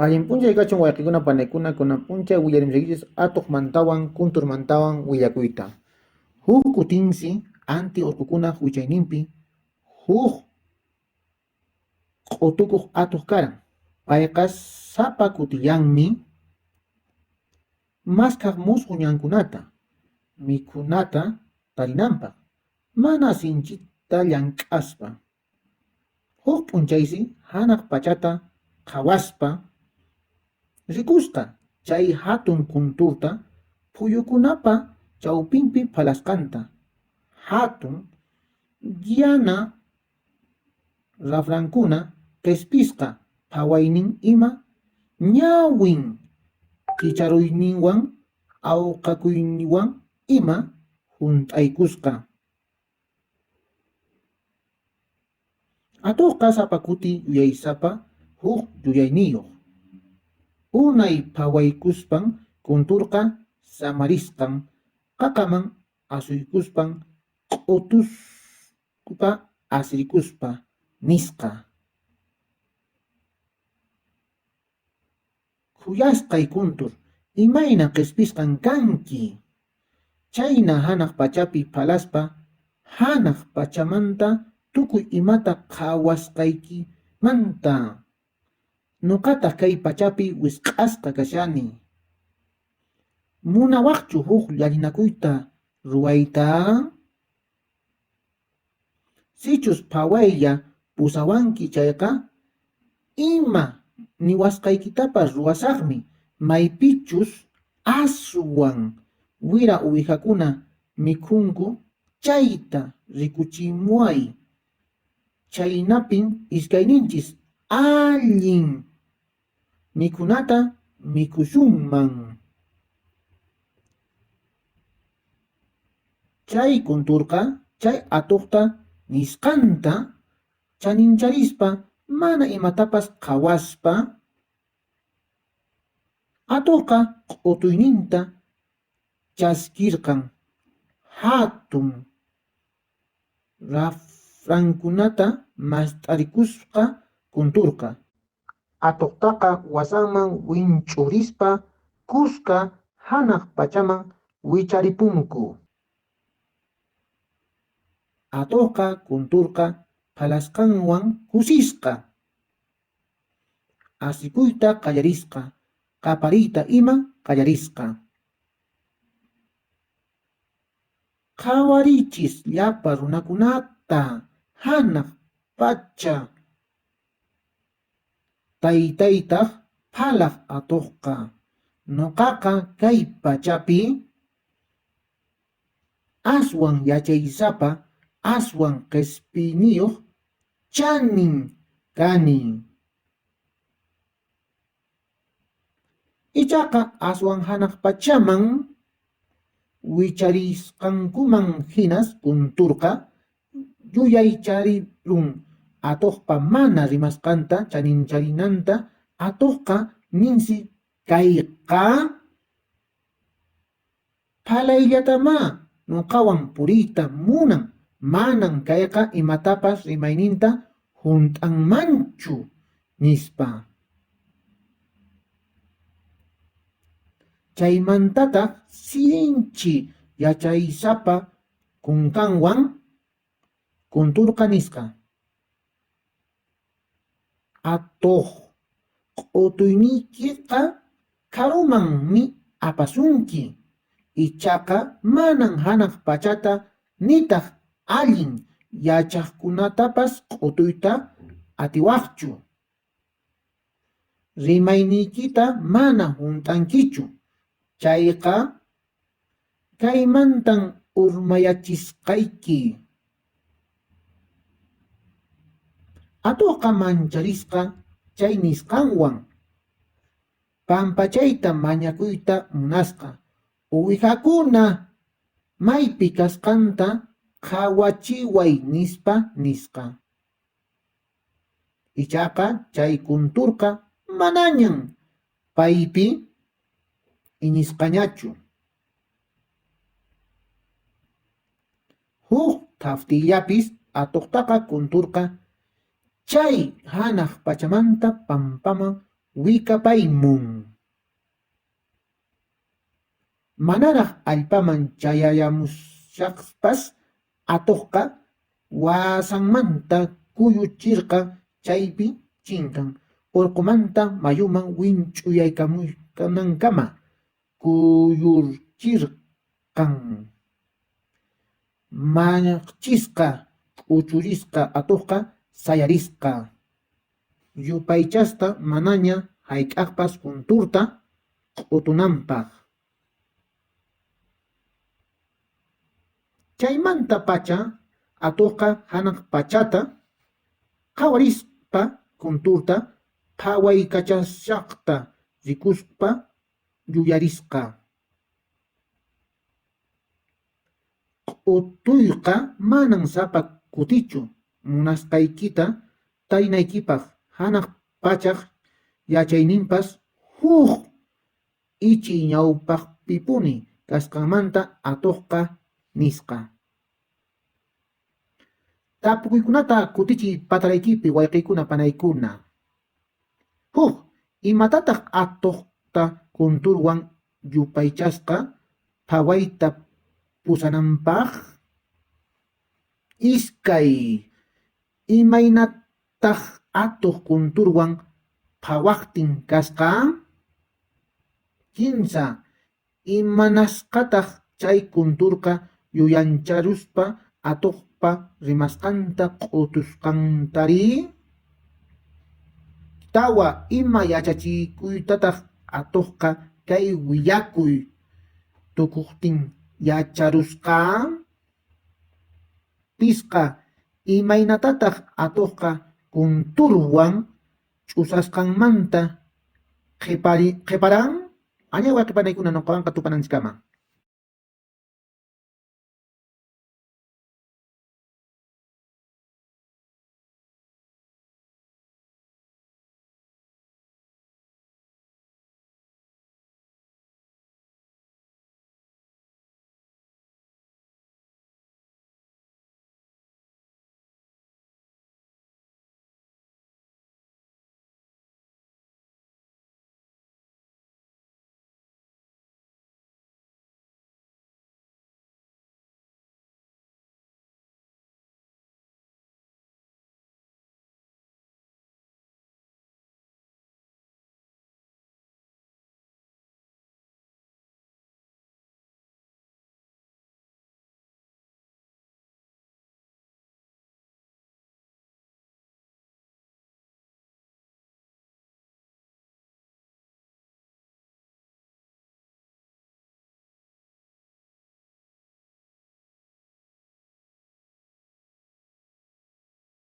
Allin p'unchay kachun wayqikuna panikuna, kunan p'unchay willarimusaykichis atuqmantawan kunturmantawan willakuyta. Huk kutinsi anti urqukunaq wichayninpi huk q'utukuq atuq karan. Payqa sapa kutillanmi maskhaq musqu ñankunata, mikhunata tarinanpaq, mana sinchita llank'aspa. Huk p'unchaysi hanaq pachata qhawaspa rikusqa chay hatun kunturta phuyukunapa chawpinpi phalasqanta, hatun yana rafrankuna qispisqa phawaynin ima ñawin kicharuyninwan awqakuyninwan ima hunt'aykusqa. Atuqqa sapa kuti yuyaysapa huk yuyayniyuq. Unay phawaykuspan kunturqa samarisqan qaqaman asuykuspan q'utuspa asirikuspa nisqa. Khuyasqay kuntur, imayna qispisqan kanki! Chayna hanaq pachapi phalaspa hanaq pachamanta tukuy imata qhawasqaykimanta. Nuqataq kay pachapi wisq'asqa kashani. Munawaqchu huk llallinakuyta ruwayta? Sichus phawaylla pusawanki chayqa, ima niwasqaykitapas ruwasaqmi, maypichus aswan wira uwihakuna mikhunku chayta rikuchimuway, chhaynapin iskayninchis allin mikhunata mikhusunman. Chay kunturqa chay atuqta nisqanta chanincharispa mana imatapas qhawaspa, atuqqa q'utuyninta chaskirqan, hatun rafrankunata mast'arikusqa kunturqa. Atuqtaqa wasanman winch'urispa kuska hanaq pachaman wicharipunku. Atuqqa kunturqa phalasqanwan kusisqa asikuyta qallarisqa, qapariyta ima qallarisqa. Qhawariychis llapa runakunata hanaq pacha taytaytaq phalaq atuqqa, nuqaqa kay pachapi aswan yachaysapa, aswan qispiyniyuq chanin kani. Ichaqa aswan hanaq pachaman wicharisqankuman hinas kunturqa yuyaycharirun atuqpa mana rimasqanta chanincharinanta, atuqqa ninsi kayqa phalayllatamá nuqawan puriyta munan, manan kayqa imatapas rimayninta hunt'anmanchu, nispa. Chaymantataq sinchi yachaysapa kunkanwan kunturqa nisqa. Atuq q'utuyniykiqa karumanmi apasunki, ichaqa manan hanaq pachata nitaq allin yachaqkunatapas q'utuyta atiwaqchu. Rimayniykita mana hunt'ankichu chayqa, kaymantan urmayachisqayki. Atuqqa mancharisqa chay nisqanwan pampachayta mañakuyta munasqa, uwihakuna maypi kasqanta qhawachiway nispa nisqa. Ichaqa chay kunturqa manañan paypi iñisqañachu. Huk thaftiyllapis atuqtaqa kunturqa chay hanaq pachamanta pampaman wikapaymun. Manaraq allpaman chayamushaspas atuqqa wasanmanta kuyuchirqa chaypi chinkan urqumanta mayuman winch'uyaykamunankama kuyurchirqan. Maqchisqa k'uchurisqa atuqqa sayarisqa. Yupaychasqa manaña hayk'aqpas kunturta q'utunanpaq. Chaymanta pacha atuqqa hanaq pachata qhawarispa kunturta phawaykachashaqta rikuspa yuyarisqa. Q'utuyqa manan sapa kutichu munasqaykita tarinaykipaq hanaq pachaq yachayninpas huk ichiy ñawpaqpipuni kasqanmanta atuqqa nisqa. Tapukuykunata kutichiy pataraykipi wayqiykuna panaykuna. Huk. Imatataq atuqta kunturwan yupaychasqa phawayta pusananpaq? Iskay. Imaynataq atuq kunturwan phawaqtin kasqa? Kinsa. Imanasqataq chay kunturqa yuyancharuspa atuqpa rimasqanta q'utusqantari? 4. Ima yachachikuytataq atuqqa kay willakuy tukuqtin yacharusqa? 5. Imaynatataq atuqqa kunturwan ch'usasqanmanta qhiparan? Añay wayqi panaykuna nuqawanqa tupananchiskama.